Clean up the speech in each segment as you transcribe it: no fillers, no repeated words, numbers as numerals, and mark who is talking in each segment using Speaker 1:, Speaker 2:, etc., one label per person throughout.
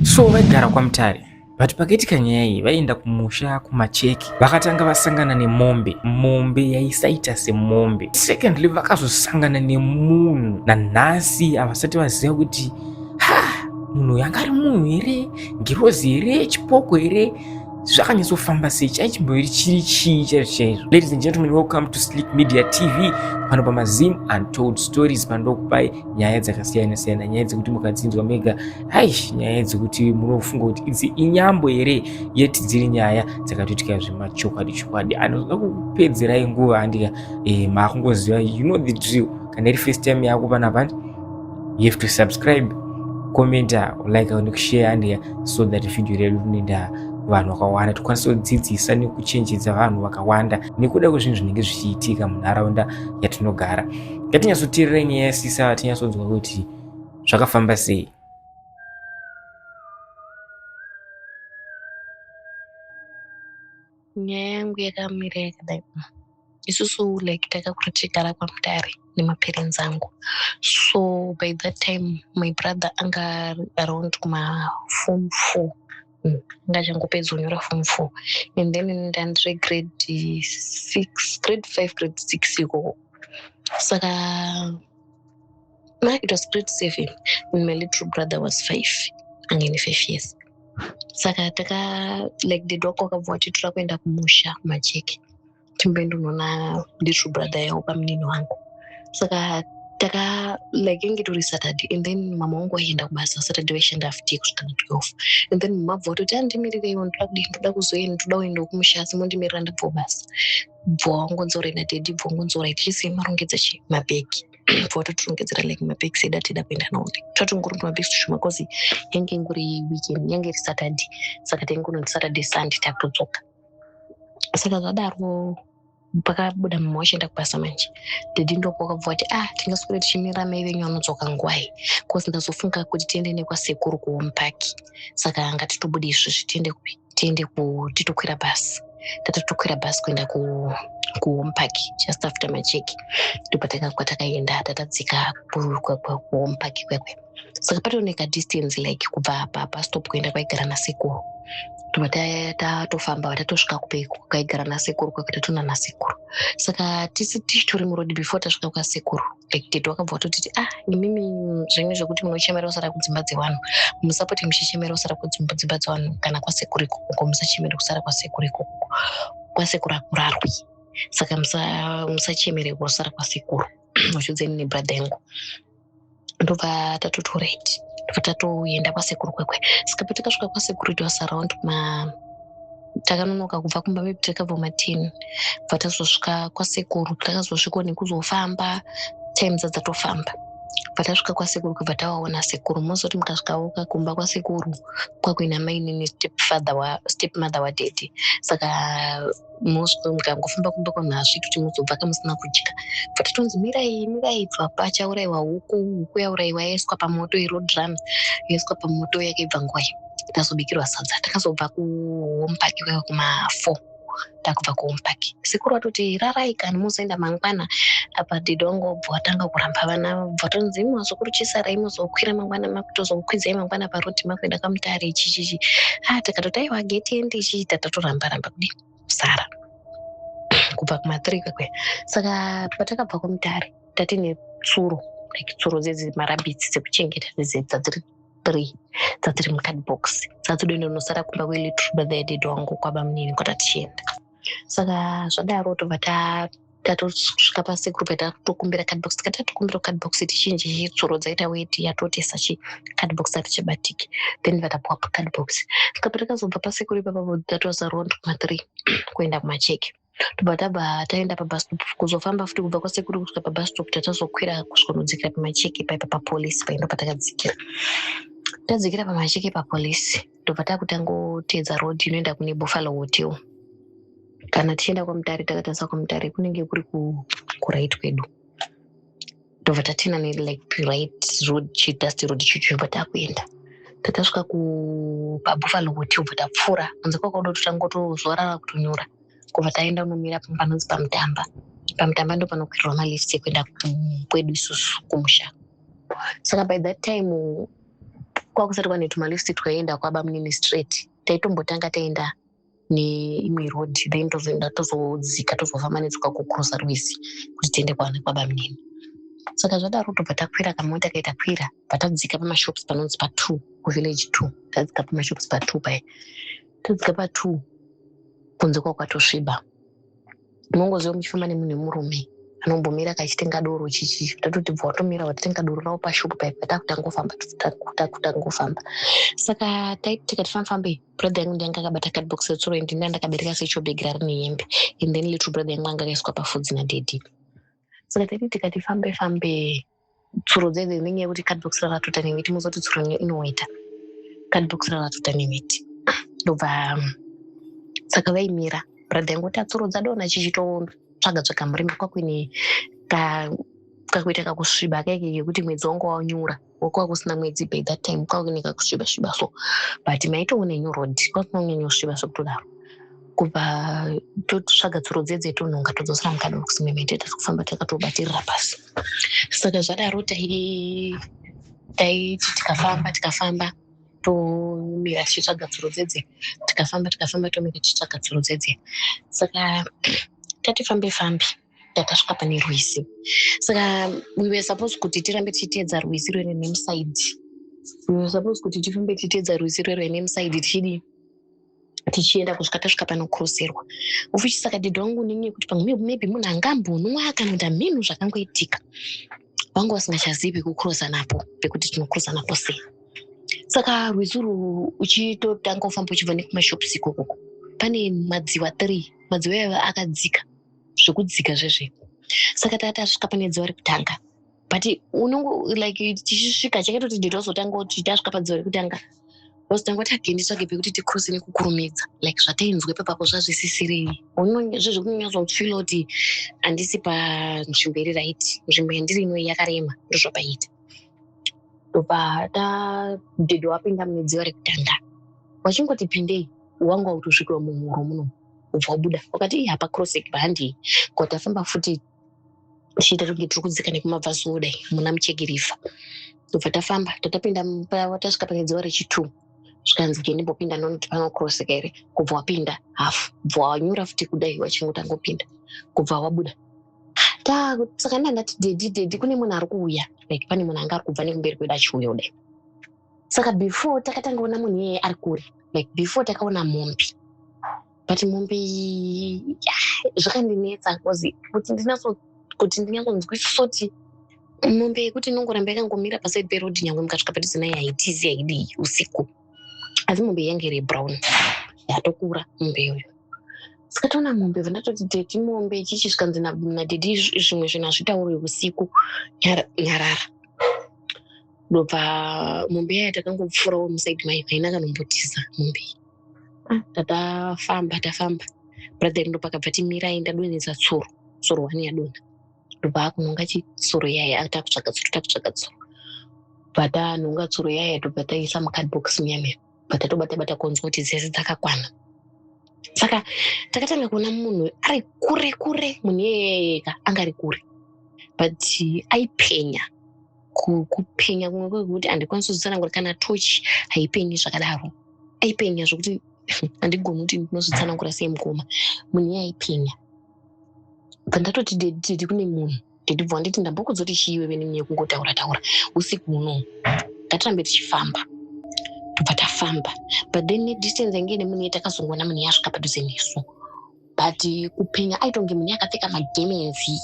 Speaker 1: So vaigara kwaMutare, but pakaitika nyaya iyi vaienda kumusha kuMacheke. Vakatanga vasangana nemombe, mombe yaisaita semombe. Secondly, vakazosangana nemunhu, nanhasi havasati vaziva kuti ha, munhu uyu anga ari munhu here, ngirozi here, chipoko here, zvakanyatsofamba sei, chaichimbori chiri chii chaizvo chaizvo. Ladies and gentlemen, welcome to Slick Media TV, pano pamaZim Untold Stories, pandokupai nyaya dzakasiyana siyana, nyaya dzekuti mukadzinzwa mega hai, nyaya dzekuti munofunga kuti idzi inyambo here, yet dziri nyaya dzakatoitika zvemachokwadi chokwadi. Anoda kukupedzerai nguva handika, maakungoziva, you know the drill. Kana iri first time yako panapa, you have to subscribe, commenta, like nekushare handika, so that video redu rinoenda kuvanhu vakawanda, tikwanise kudzidzisa nekuchenjedza vanhu vakawanda nekuda kwezvinhu zvinenge zvichiitika munharaunda yatinogara. Ngatinyatsoteerera nyaya yasisa, tinyatsonzwa kuti zvakafamba sei.
Speaker 2: Nyaya yangu yakamira yakadai. Isusu like takakura tichigara kwaMutare nemaparents angu. So by that time my brother anga around kuma form 4, anga achangopedza kunyora form 4, and then ndandiri grade 6, grade 5, grade 6 ikoko. Saka it was grade 7 and my little brother was 5, anga ine 5 years. Saka taka like dad wako wakabva watitora kuenda kumusha kuMacheke, timboenda unoona little brother yavo, pamunini wangu. Saka taka like inge itori Saturday, and then mama wangu aienda kubasa Saturday, vaishanda futi kusvika na12, and then mama bva watoti, "Andimirireiwo, ndoda kudii, ndoda kuzoenda, ndoda kuenda kumusha, asi mondimirira ndabva kubasa." Bva wangonzora nadaddy, bva wangonzora tichisiya marongedza chi mabhegi, bva watotirongedzera like mabhegi edu atida kuenda nawo. Tatongori mabhegi tushoma, cause yange ingori weekend, yange iri Saturday, saka taingonoti Saturday, Sunday takutodzoka. Saka zvadaro pakabuda mama wachienda kubasa manje, daddy ndopo wakabva wati, "Ah, tingaswere tichimirira mai venyu vanodzoka nguwai? Cause ndazofunga kuti tiende nekwasekuru kuHome Park, saka ngatitobude izvozvi tiende kupi, tiende titokwira bhasi." Tatatokwira bhasi kuenda kuHome Park, just after Macheke, ndokwatakaenda. Tatadzika kuHome Park kwekwe, saka patooneka distance like kubva pabus stop kuenda kwaigara nasekuru. Tobva tatofamba, tatosvika kupi, kwaigara nasekuru kwekwe, tatona nasekuru. Saka tisi tichitori muroad, before tasvika kwasekuru, like tete wakabva watotiti, "Ah, imimi zvenyu zvekuti munochemera kusara kudzimba dzevanhu, musapoti muchichemera kusara kudzimba dzevanhu kana kwasekuru ikoko, musachemere kusara kwasekuru ikoko, kwasekuru akurarwi, saka musachemere kusara kwasekuru." Uchiudzeni nebrother yangu. Ndobva tatoti right, ndobva tatoenda kwasekuru kwekwe. Saka patakasvika kwasekuru it was around ma takanonoka kubva kumba, maybe takabva ma10, bva tazosvika kwasekuru, takazosvikawo nekuzofamba time dzadzatofamba. Bva tasvika kwasekuru, kubva tavaona sekuru. Mozoti mukasvikawo kumba kwasekuru kwakuina mainini, stepfather wa stepmother wadaddy. Saka mukangofamba kumba kwanhu hazviiti kuti muzobva kamusina kudya. Bva tatonzi, "Mirai, mirai." Bva pachaurayiwa huku, huku yaurayiwa, yaiswa pamoto, irodrum yaiswa pamoto, yakaibva nguwai, tazobikirwa sadza. Takazobva kuHome Park kwaiva kuma4. Takubva kuHome Park, sekuru vatoti, "Rarai kani, muzoenda mangwana." Apa daddy wangu wabva watanga kuramba vana, bva tonzi, "Mazukuru, chisarai, muzokwira mangwana, makutozokwidzai mangwana paroad makuenda kwaMutare." Ichichichi, ah, tikatoti, "Aiwa, getiende." Ichiita tatoramba ramba kudi kusara kubva kuma3 kwekwe. Saka patakabva kuMutare tatine tsuro, like tsuro dzedzi, marabbits dzekuchengeta dzedzi, dzadziri three, dzadziri mucardbox, dzatodoenda kunosara kumba kwelittle brother yadaddy wangu, kwabamunini kwatatichienda. Saka zvadaro tobva tatosvika pasekuru, patatokumbira cardbox, tikati tatokumbira cardbox tichinje, tsuro dzaita weti, yatotesa chi cardbox hatichabatiki. Then vatapuwa cardbox. Saka patakazobva pasekuru ipapapo, that was around kuma3 kuenda kuMacheke. Tobva tabva taenda pabus stop, kuzofamba futi kubva kwasekuru kusvika pabus stop, tatazokwira kusvika kunodzikira paMacheke paipa papolisi paindo patakadzikira. Tadzikira paMacheke papolisi, tobva takutangoteedza road inoenda kune Buffalo Hotel. Kana tichienda kwaMutare, takatarisa kwaMutare kunenge kuri kuright kwedu. Tobva tatina nelike right road, chidust road ichocho. Bva takuenda, tatasvika paBuffalo Hotel, bva tapfuura kunze kwakauda kuti tangotozorara kutonyora, kubva taenda unomira panonzi paMutamba. PaMutamba ndo panokwirirwa malifts ekuenda kwedu isusu kumusha. Saka by that time Kwakusati kwane tumalifts twaienda kwabamunini straight. Taitombotanga taenda neimwe road, then tozoenda, tozodzika, tozofamba netsoka kucrossa rwizi kuti tiende kwabamunini. Saka zvadaro tobva takwira kamota kaita kwira, bva tadzika pamashops panonzi pa2 kuvillage 2. Tadzika pamashops pa2 paya, tadzika pa2, kunze kwakwatosviba. Unongoziva muchifamba nemunhu wemurume anombomira kachitenga doro chichi, tatoti bva watomira, watatenga doro ravo pashopu paya, patakutangofamba, takutangofamba. Saka taiti tikati fambe, brother yangu ndianga akabata cardbox retsuro, and ndinda ndakabereka satchel bag rari nehembe, and then little brother yangu anga akaiswa pafudzi nadaddy. Saka taiti tikati fambe fambe, tsuro dzedze, nenyaya yekuti cardbox raratota nemiti, muzoti tsuro inoweta, cardbox raratota nemiti. Ndobva saka vaimira, brother yangu kuti tsuro dzadonha, chichitotsvaga tsvaga murima. Kwakuine kakuita kakusviba kaike kekuti mwedzi wanga wanyura, kwava kusina mwedzi by that time. Kwakuine kakusviba sviba so, but maitoona new road, kwasina kunyanyosviba zvekutodaro. Kubva totsvaga tsuro dzedze, tonhonga, todzosera mucardbox meme, toita kufamba takatobatirira pasi. Saka zvadaro taiti tikafamba tikafamba, tomira tichitsvaga tsuro dzedze, tikafamba tikafamba, tomira tichitsvaga tsuro dzedze. Saka tati fambe fambe, tatasvika pane rwizi. Saka we were supposed kuti tirambe tichiteedza rwizi rwere nemusaidi. We were supposed kuti tifambe tichiteedza rwizi rwere nemusaidi, tichidii, tichienda kusvika tasvika panocrosserwa ufuchi. Saka daddy wangu, nenyaya yekuti pamwe maybe munhu angambonwa kana kuti hameno zvakangoitika, vanga vasingachazivi pekucrossa napo, pekuti tinocrossa napo sei. Saka rwizi urwu, uchitotanga kufamba uchibva nekumashops ikokoko, pane madziwa 3. Madziwa aya akadzika zvekudzika zvezve. Saka tatasvika pane dziwa rekutanga, but unongo like tichisvika chakatoti daddy wazotanga kuti tasvika padziwa rekutanga, wazotanga kuti agendi tsvage pekuti ticrosse nekukurumidza. Like zvatainzwa ipapapo zvazvisisirei, zvezvekunyatsokufeela kuti handisi panzvimbo iri right, nzvimbo yandiri ino yakarema. Ndozvapaita. Ndobva daddy wapinda mune dziva rekutanga. Wachingoti pindei, wanga wakutosvikira muhuro muno, ubva wabuda, wakati ii, hapa crossek pahandii. Ko tafamba futi tichiita kunge tiri kudzika nekumabvazuva kudai muna Mucheke River. Ndobva tafamba, tatapinda, tasvika pane dziva rechi2, zvikanzi ke ndimbopinda nonoti panocrosseka here. Kubva wapinda hafu, bva wanyura futi kudai, wachingotangopinda, kubva wabuda. Saka ndandati, "Daddy, daddy, kune munhu ari kuuya." Like pane munhu anga ari kubva nekumberi kwedu achiuya kudai. Saka before takatanga kuona munhu iyeye ari kure, like before takaona mombe, but mombe iyi, zvakandinetsa because kuti ndinyatsonzwisisa kuti mombe yekuti inongoramba yakangomira paside peroad, nyangwe mukasvika padhuze nayo haitizi, haidii usiku. Asi mombe yange iri brown, yatokura mombe iyoyo. Saka taona mombe, bva ndatoti, "Daddy, mombe chichi." Zvikanzi nadaddy, "Zvimwe zvinhu hazvitaurwi usiku, nyarara." Ndobva mombe yaya takangopfuurawo musaidi mayo, haina kanombotiza mombe iyi. Ah, tatafamba tafamba, brother ndo pakabva timirai, ndadonhedza tsuro, tsuro one yadonha. Ndobva akunhonga chitsuro yaya, takutsvaga tsuro, takutsvaga tsuro. Bva tanhonga tsuro yaya, tobva taisa mucardbox muyamia, bva tatobata bata konzwa kuti dzese dzakakwana. Saka takatanga kuona munhu ari kure kure. Munhu iyeyeka anga ari kure, but aipenya kupenya kumwe kwekuti handikwanisi kuzvitsanangura, kana tochi haipenyi zvakadaro. Aipenya zvokuti handigoni kuti ndinozvitsanangura sei mukoma. Munhu iye aipenya. Bva ndatoti, "Daddy, kune munhu." Daddy bva wanditi, "Ndambokudzoti chiiwe nenyaya yekungotaura taura usiku hunohu, ngatirambe tichifamba." Tobva tafamba, but then nedistance yange ine munhu iye, takazongoona munhu iye asvika padhuze nesu, but kupenya aitonge munhu akapfeka magemenzi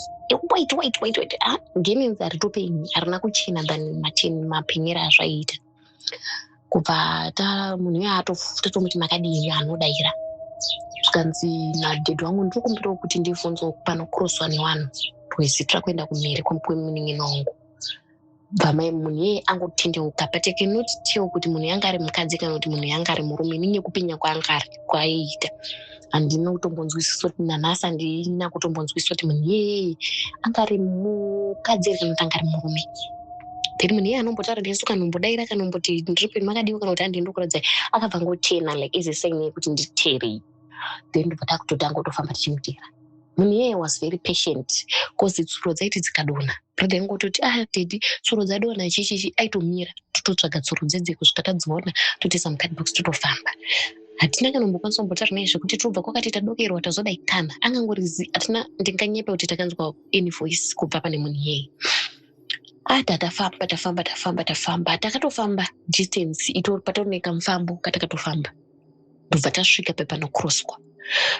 Speaker 2: white white white white. Ah, gemenzi haritopenyi, harina kuchena than mapenyero azvaiita. Kubva ta munhu iye tatomuti, "Makadini?" Anodaira. Zvikanzi nadaddy wangu, "Ndiri kumbirawo kuti ndibvunzewo panocrosswa nevanhu rwizi, tiri kuenda kumhiri kwemunin'ina wangu." Bva mai munhu iyeye angotendeuka, but I cannot tell kuti munhu yanga ari mukadzi kana kuti munhu yanga ari murume. Nenyaya kwaanga ari kwaaiita, handina kutombonzwisisa kuti, nanhasi handina kutombonzwisisa kuti munhu iyeye anga ari mukadzi here kana kuti anga ari murume. Then munhu iyeye anombotaura nesu, kanombodaira, kanomboti, "Ndiri peni, makadiwa?" kana kuti, "Handiendi kuradzai." Akabva ngotena like as a sign yekuti nditeerei. Then ndobva takutotanga kutofamba tichimutera. Munhu iyeye was very patient, cause tsuro dzaiti dzikadonha, brother yangu ototi, "Ah daddy, tsuro dzadonha," chichichi, aitomira, tototsvaga tsuro dzedze kusvika tadziona, totoisa mucardbox, totofamba. Hatina kana kumbokwanisa kumbotaura naye zvekuti tobva kwakati, tadokerwa, tazodai. Kana angangorizi hatina, ndinganyepa kuti takanzwa any voice kubva pane munhu iyeye. Ata tafamba, tafamba, tafamba, tafamba, takatofamba distance itori patori nekamufambo katakatofamba, ndobva tasvika pepanocrosswa,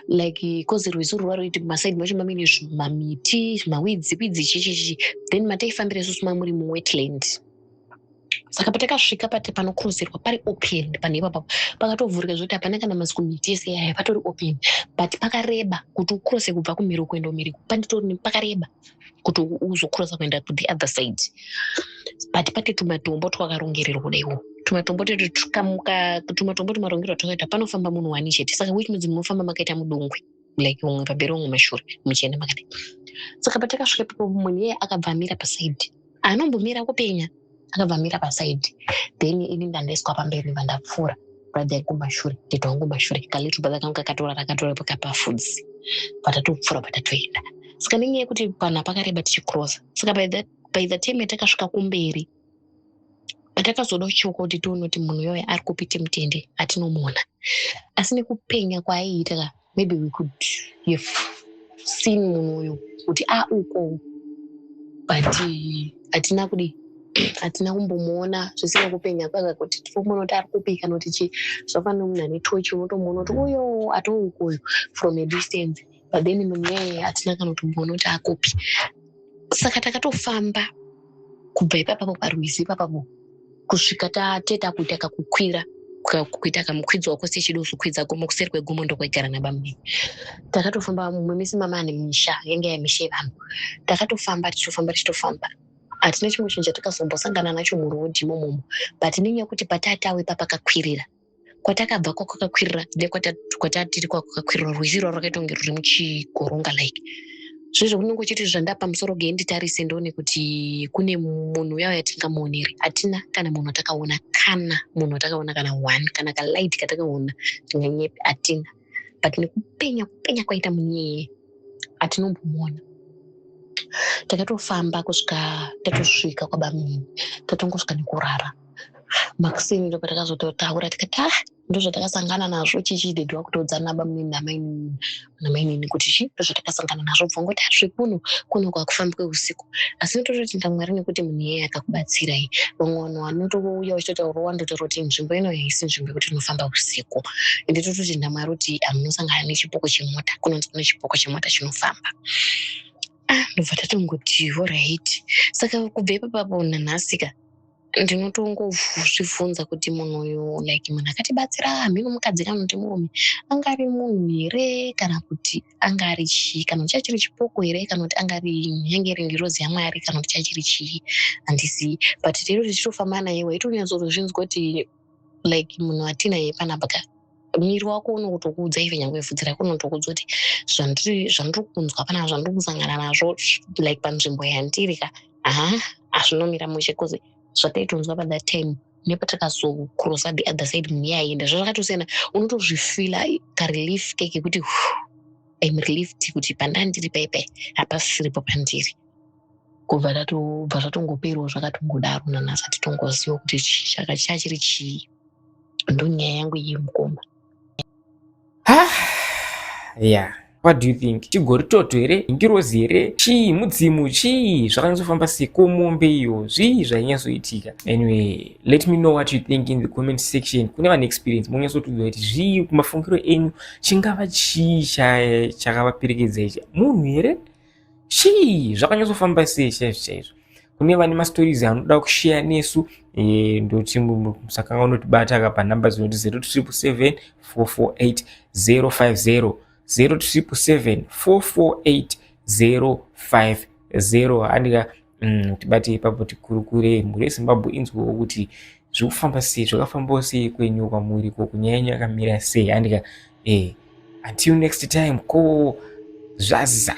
Speaker 2: like cause rwizi urwu rwaruiti mumasaidi macho mamine zvimamiti, zvimawidzi widzi, chichichi. Then mataifambira isusu mamuri muwetland. Saka patakasvika pati panocrosserwa pari open, panhu ipapapo pakatovhurika zvekuti hapana kana mazikumiti ese yaya, patori open, but pakareba kuti ucrosse kubva kumhiri kuenda kumhiri. Panditori pakareba kuti uzocrossa kuenda to the other side, but pane tumatombo twakarongererwa kudaiwo, tumatombo tetu tukamuka, tumatombo tumarongerwa twakaita panofamba munhu wani chete. Saka which means munofamba makaita mudungwe, like umwe pamberi, umwe mashure, muchienda makadai. Saka patakasvika ipapo, munhu iyeye akabva amira pasaidi, anombomira kupenya, akabva amira pasaidi. Then ini ndandaiswa pamberi, ndibva ndapfuura, brother yangu kumashure, tete wangu kumashure, kalittle brother kangu kakatora rakatora kapafudzi, patatopfuura, patatoenda. Saka nenyaya yekuti panhu pakareba tichicrossa, saka by the time yatakasvika kumberi, patakazoda kucheuka kuti tione kuti munhu iyoyo ari kupi timutende, atinomuona. Asi nekupenya kwaaiita ka, maybe we could have seen munhu uyu kuti a uko, but hatina kudi, hatina kumbomuona zvisina kupenya kwaka kuti tinomuona kuti ari kupi kana kuti chii. Zvafanira munhu ane tochi, unotomuona kuti uyo atoukoyo from a distance, but then munhu iyeye hatina kana kutomboona kuti akupi. Saka takatofamba kubva ipapapo parwizi ipapapo kusvika tateta kuita kakukwira, kuita kamukwidzo wako sechida uzokwidza gomo. Kuseri kwegomo ndokwaigara nabamnini. Takatofamba mumwe misi mama ane misha, yange yamisha yevanhu. Takatofamba, tichitofamba, tichitofamba, hatina chimwe chinhu chatakazombosangana nacho murodhi imomomo. But nenyaya yekuti patatawe papakakwirira, kwatakabva kwakwakakwirira nekwatatiri kwakwakakwirira, rwizi rwa rwakaita kunge ruri muchigoronga, like zvezvo kunenge uchiti zvandapa musoro gei nditarise ndione kuti kune munhu uya yatingamuonere. Hatina kana munhu watakaona, kana munhu watakaona, kana one, kana kalight katakaona, tinganyepe, hatina. But nekupenya kupenya kwaita munyeye, hatinombomuona. Takatofamba kusvika tatosvika kwabamnini, tatongosvika nekurara. Makuseni ndopatakazototaura, tikati, "Ah, ndozvatakasangana nazvo." Chichidedwa kutodzana bamnini namainini kuti chi ndozvatakasangana nazvo. Bva ngoti hazvikuno kuno kwakufambwe usiku, asi notototenda Mwari nekuti munhu iyeye akakubatsirai. Vamwe vanhu vanotouya vachitotaura wandotaura kuti nzvimbo ino haisi nzvimbo yekuti inofamba usiku. Ende tototenda Mwari kuti hamunosangana nechipoko chemota, kunonzi kune chipoko chemota chinofamba. Ah, ndobva tatongoti alright. Saka kubva ipapapo nanhasika ndinotongozvibvunza kuti munhu uyu, like munhu akatibatsira, hameno mukadzi kana kuti murume, anga ari munhu here kana kuti anga ari chii, kana kuti chachiri chipoko here, kana kuti anga ari yange iri ngirozi yaMwari, kana kuti chachiri chii, handizivi. But tiri tichitofamba naye, waitonyatsorozvinzwa kuti like munhu atinaye panapa ka, muviri wako unotokuudza, ive nyangwe bvudzi rako unotokuudza kuti zvandiri kunzwa panapa, zvandiri kusangana nazvo, like panzvimbo yandiri ka, ha, hazvinomira mushe, cause zvataitonzwa pathat time nepatakazocrossa the other side munhu iye aenda, zvazvakatosiyana. Unotozvifeela karelief keke kuti I'm relieved kuti pandandiri paipai hapasiripo pandiri. Kubva tatobva zvatongoperawo zvakatongodaro, nanhasi hatitongoziva kuti chaka chachiri chii. Ndonyaya yangu iyi, mukoma.
Speaker 1: Yeah, what do you think? Chigoritoto here, ngirozi here, chii, mudzimu, chii zvakanyatsofamba sei komombe iyo, zvii zvainyatsoitika? Anyway, let me know what you think in the comment section. Kune vane experience, munyatsotiudza kuti zvii kumafungiro enyu, chingava chii chakavaperekedza ichi, munhu here, chii zvakanyatsofamba sei chaizvo chaizvo? Kune vane mastories anoda kushare nesu, ndoti musakanga unotibata ka panhamba dzinoti 0777 448 050, 0777 448 050. Andika tibate ipapo, tikurukure, mhuri yeZimbabwe inzwewo kuti zviri kufamba sei, zvakafambawo sei kwenyu kwamuri ko, kunyaya yenyu yakamira sei? Andika until next time, ko zvaza.